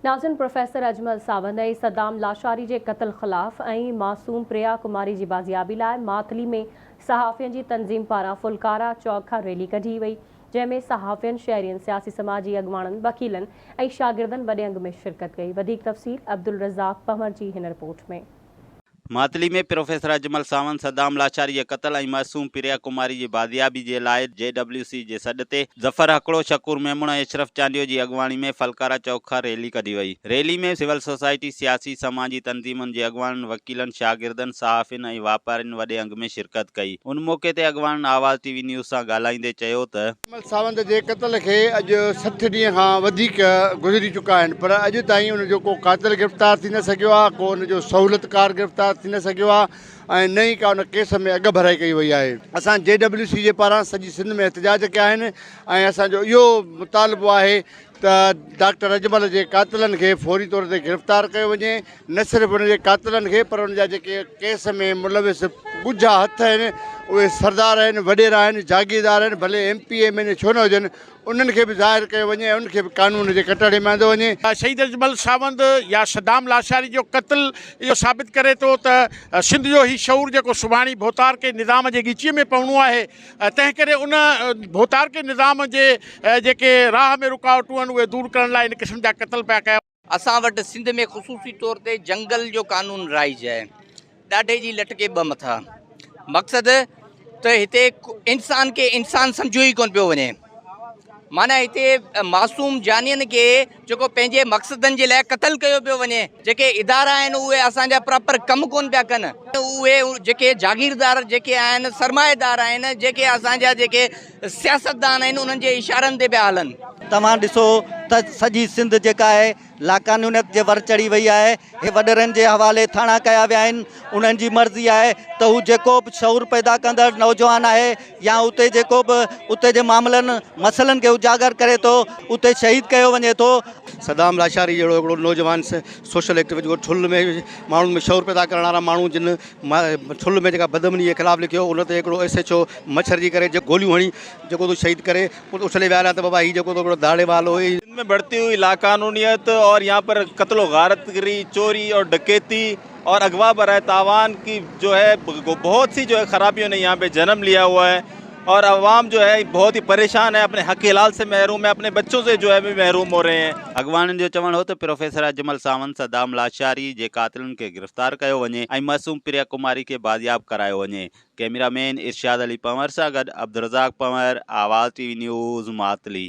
ناظرين پروفيسر اجمل ساوند ۽ صدام لاشاري جي قتل خلاف ۽ معصوم پريا ڪماري جي بازيابي لاء ماتلي ۾ صحافين جي تنظيم پاران ڦلڪارا چوڪ کان ريلي ڪڍي وئي جنهن ۾ صحافين شهرين سياسي سماجي اڳواڻن وڪيلن ۽ شاگردن وڏي انگ ۾ شرڪت ڪئي وڌيڪ تفصيل عبدالرزاق پنهور جي هن رپورٽ ۾. ماتلي ۾ پروفيسر اجمل ساوند، صدام لاشاري جي قتل ۽ معصوم پريا ڪماري جي بازيابي جي لاء جي ڊبليو سي جي سڏ تي ظفر هڪڙو، شڪور ميمڻ ۽ اشرف چانڊيو جي اڳواڻي ۾ ڦلڪارا چوڪ کان ريلي ڪڍي وئي. ريلي ۾ سول سوسائٽي، سياسي، سماجي تنظيمن جي اڳواڻن، وڪيلن، شاگردن، صحافين ۽ واپارين وڏي انگ ۾ شرڪت ڪئي. ان موقعي تي اڳواڻن آواز ٽي وي نيوز سان ڳالهائيندي چيو ته. اجمل ساوند جي قتل کي اڄ 60 ڏينهن کان وڌيڪ گذري چڪا آهن پر اڄ تائين ان جو ڪو قاتل گرفتار ٿي نه سگهيو آهي، ڪو ان جو سهولتڪار گرفتار ٿي نه سگهيو آهي ۽ نه ئي ڪا ان ڪيس ۾ اڳڀرائي ڪئي وئي آهي. اسان جي ڊبليو سي جي پاران سڄي سنڌ ۾ احتجاج ڪيا آهن ۽ اسان جو اهو مطالبو آهي ته ڊاڪٽر اجمل جي قاتلن کي فوري طور تي گرفتار ڪيو وڃي، نه صرف ان جي قاتلن کي پر ان جا جيڪي ڪيس ۾ ملوث ڳجها هٿ آهن اهي سردار آهن، وڏيرا آهن، جاگيردار آهن ڀلي M P M N A ڇو نه هجن انهن کي به ظاهر ڪيو وڃي ۽ انهن کي به قانون جي ڪٽهڙي ۾ آندو وڃي. شهيد اجمل ساوند يا صدام لاشاري جو قتل اهو ثابت ڪري ٿو ته سنڌ جو هي شعور جيڪو سڀاڻي ڀوتارڪي نظام جي ڳچيء ۾ پوڻو آهي تنهن ڪري ان ڀوتارڪي نظام جي جيڪي راهه ۾ رڪاوٽون آهن اهي دور ڪرڻ لاء ان قسم جا قتل پيا ڪيا. اسان وٽ سنڌ ۾ خصوصي طور تي جنگل جو قانون رائج آهي ڏاڍي جي لٽ کي ٻه مٿا مقصد ته هتي انسان کي انسان سمجهيو ئي ڪونه پيو وڃي معنيٰ هتي معصوم جانين کي جيڪو پنهنجي مقصدن جي لاء قتل ڪيو پيو وڃي جيڪي ادارا آهن اهي اسان جا پراپر ڪم ڪون پيا ڪن اهي جيڪي جاگيردار جيڪي آهن سرمائيدار آهن جيڪي اسان جا جيڪي سياستدان آهن انهن جي اشارن تي پيا هلن. توهان ڏسو ته سڄي سنڌ جيڪا آهي لاقانونيت جي ور چڙهي وئي آهي، هي وڏيرن جي حوالي ٿاڻا ڪيا ويا آهن، انهن جي مرضي آهي ته هو جيڪو به شعور پيدا ڪندڙ نوجوان آهي يا اتي جيڪو به اتي جي معاملن مسئلن کي اجاگر ڪري ٿو اتي شهيد ڪيو وڃي ٿو. صدام لاشاري جهڙو هڪڙو نوجوان سوشل ايڪٽيوسٽ جيڪو ٺل ۾ ماڻهن ۾ شعور پيدا ڪرڻ وارا ماڻهو جن ٺل ۾ جيڪا بدامني جي خلاف لکيو ان تي هڪڙو ايس ايڇ او مڇرجي ڪري گوليون هڻي جيڪو تو شهيد ڪري اڇلي ويا هليا ته بابا هي جيڪو تو هڪڙو ڌاڙي والو هي. سنڌ ۾ بڙهتي هئي لاقانونيت اور يهان پر قتل و غارت گري چوري اور ڊڪيتي اور اغوا برائي تاوان ڪي جو هي بهت سي جو هي خرابيون ني يهان پي جنم ليا هوا هي اور عوام جو هي بهت هي پريشان هي اپني حق حلال سي محروم هي اپني بچون سي جو هي بي محروم هو رهي هين. اڳواڻن جو چوڻ هو ته پروفيسر اجمل ساوند صدام لاشاري جي قاتلن کي گرفتار ڪيو وڃي ۽ معصوم پريا ڪماري کي بازياب ڪرايو وڃي ڪئميرا مين ارشاد علي پنهور سان گڏ Abdulrazzaq Panhwar, Awaz T V news, Matli.